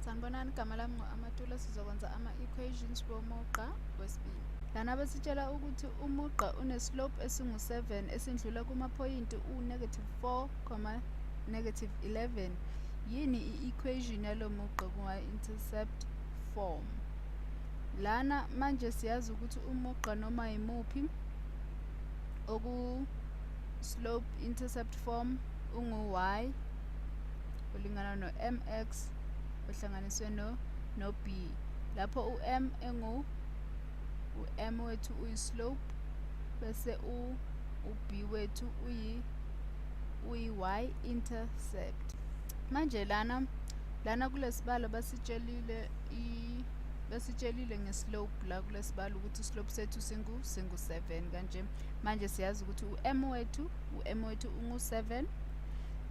Sanibonani, igama lami ngu-Amatula. Sizokwenza ama-equations womugqa wesibili. Lana basitshela ukuthi umugqa une-slope esingu-7 esindlula kumaphoyinti u-negative 4, negative 11. Yini i-equation yalo mugqa kuma-intercept form? Lana manje siyazi ukuthi umugqa noma yimuphi oku-slope intercept form ungu-y olingana no-mx ohlanganiswe no-b, lapho u-m engu u-m wethu uyi-slope, bese u-b wethu uyi-y intercept. Manje lana kulesibalo basitshelile nge-slope la kulesibalo ukuthi slope sethu singu 7 kanje. Manje siyazi ukuthi u-m wethu ungu-7,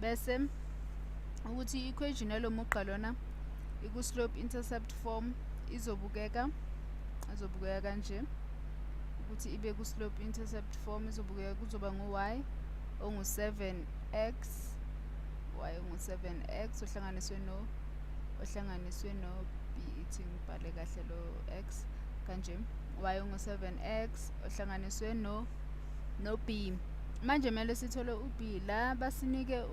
bese ukuthi i-equation yalo mugqa lona iku-slope intercept form izobukeka kanje. Ukuthi ibe ku-slope intercept form izobukeka kuzoba ngu-y ongu-7x, y ongu-7x ohlanganiswe no b. Ithi ngibhale kahle lo x kanje, y ongu-7x ohlanganiswe no b. Manje kumele sithole u-b. La basinike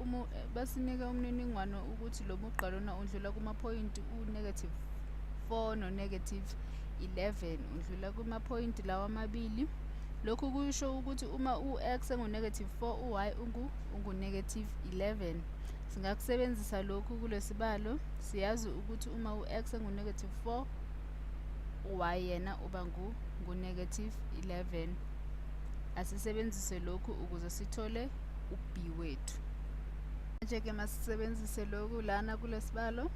umniningwano ukuthi lo mugqa lona undlula kumaphoyinti u-negative 4 no-negative 11, undlula kumaphoyinti lawa amabili. Lokhu kusho ukuthi uma u-x engu-negative 4, u-y ungu-negative 11. Singakusebenzisa lokhu kulesibalo. Siyazi ukuthi uma u-x engu-negative 4, u-y yena uba ngu-negative 11. Asisebenzise lokhu ukuze sithole u-b wethu. Manje-ke masisebenzise lokhu lana kulesibalo.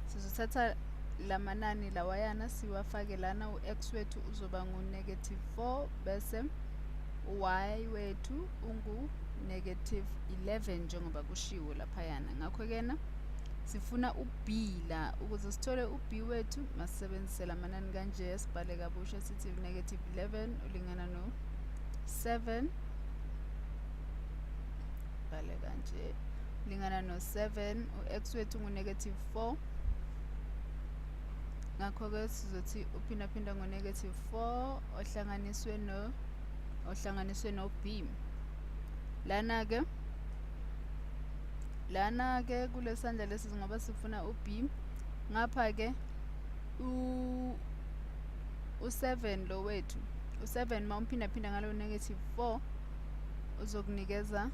Sizothatha lamanani lawayana siwafake lana. U-x wethu uzoba ngu-negative 4, bese u-y wethu ungu-negative 11 njengoba kushiwo laphayana. Ngakho-ke na sifuna u-b la. Ukuze sithole u-b wethu, masisebenzise lamanani kanje, sibhale kabusha sithi negative 11 ulingana no-7, bhale kanje, lingana no-7. U-x wethu ngu-negative 4, ngakho-ke sizothi uphindaphinda ngo-negative 4 ohlanganiswe no-b. Lana-ke kulesandla lesi, ngoba sifuna u-b, ngapha-ke u-7 lo wethu, u-7 uma umphindaphinda ngalo negative 4 uzokunikeza,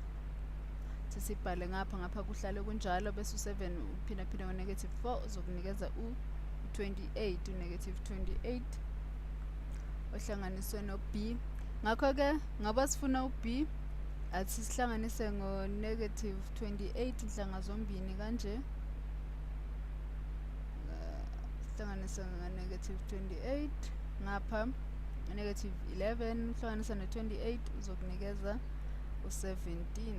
sisibhale ngapha kuhlale kunjalo, bese u-7 uphindaphinda ngo-negative 4 uzokunikeza u-28, u-negative 28 ohlanganiswe no-b. Ngakho-ke ngoba sifuna u-b, athi sihlanganise ngo-negative 28 inhlanga zombini kanje, sihlanganise ngo-negative 28 ngapha, negative 11 uhlanganisa no-28 uzokunikeza u-17,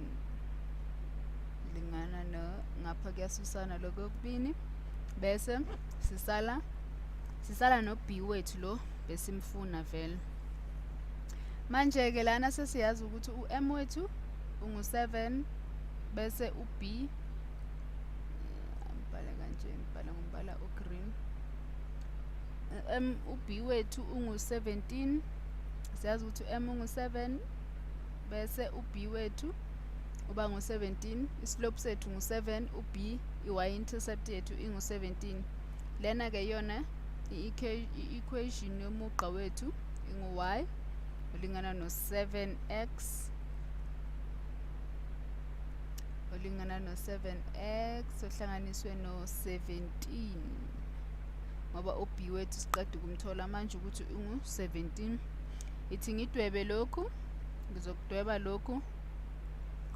lingana no, ngapha kuyasusana lokho kokubini, bese sisala no-b wethu lo besimfuna vele. Manje-ke lana sesiyazi ukuthi u-m wethu ungu-7, bese u-b, ngibhale kanje, ngibhale ngombala o-green, m u-b wethu ungu-17. Siyazi ukuthi u-m ungu-7, bese u-b wethu uba ngu-17. I-slope sethu ngu-7, u-b, i-y-intercept yethu ingu-17. Lena-ke yona i-equation yomugqa wethu ingu-y olingana no-7x ohlanganiswe no-17, ngoba u-b wethu siqeda ukumthola manje ukuthi ungu-17. Ithi ngidwebe lokhu, ngizokudweba lokhu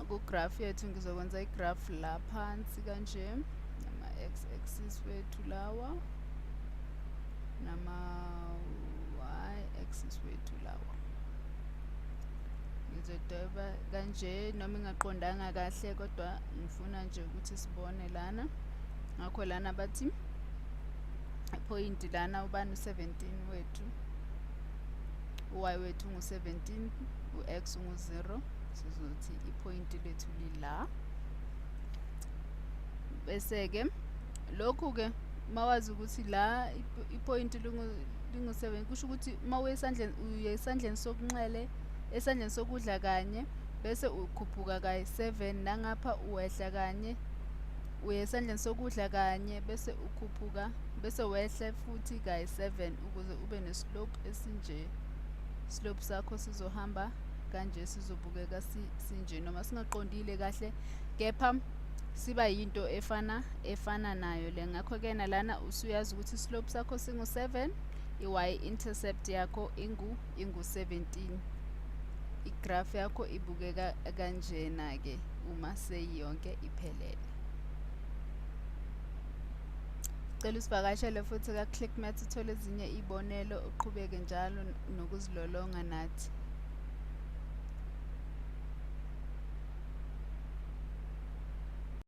ku-graph yethu. Ngizokwenza i-graph la phansi kanje, nama-x axis wethu lawa, nama-y axis wethu lawa. Ngizodweba kanje noma ingaqondanga kahle, kodwa ngifuna nje ukuthi sibone lana. Ngakho lana bathi iphoyinti lana ubani? U-17 wethu, u-y wethu ungu-17, u-x ungu-0. Sizothi iphoyinti lethu lila, bese-ke lokhu-ke Mawazi ukuthi la ipoint lingu-7, kusho ukuthi uma uye esandleni, uye esandleni sokunxele, esandleni sokudla kanye, bese ukhuphuka kayi-7, nangapha uwehla kanye, uye esandleni sokudla kanye, bese ukhuphuka, bese wehle futhi kayi-7 ukuze ube ne-slope esinje. Slope sakho sizohamba kanje, sizobukeka sinje, noma singaqondile kahle, kepha siba yinto efana nayo le. Ngakho-ke nalana usuyazi ukuthi slope sakho singu-7, i-y-intercept yakho ingu-17. Igraph yakho ibukeka kanjena-ke uma seyiyonke iphelele. Cela usivakashele futhi ka-Clickmat, uthole ezinye iy'bonelo, uqhubeke njalo nokuzilolonga nathi.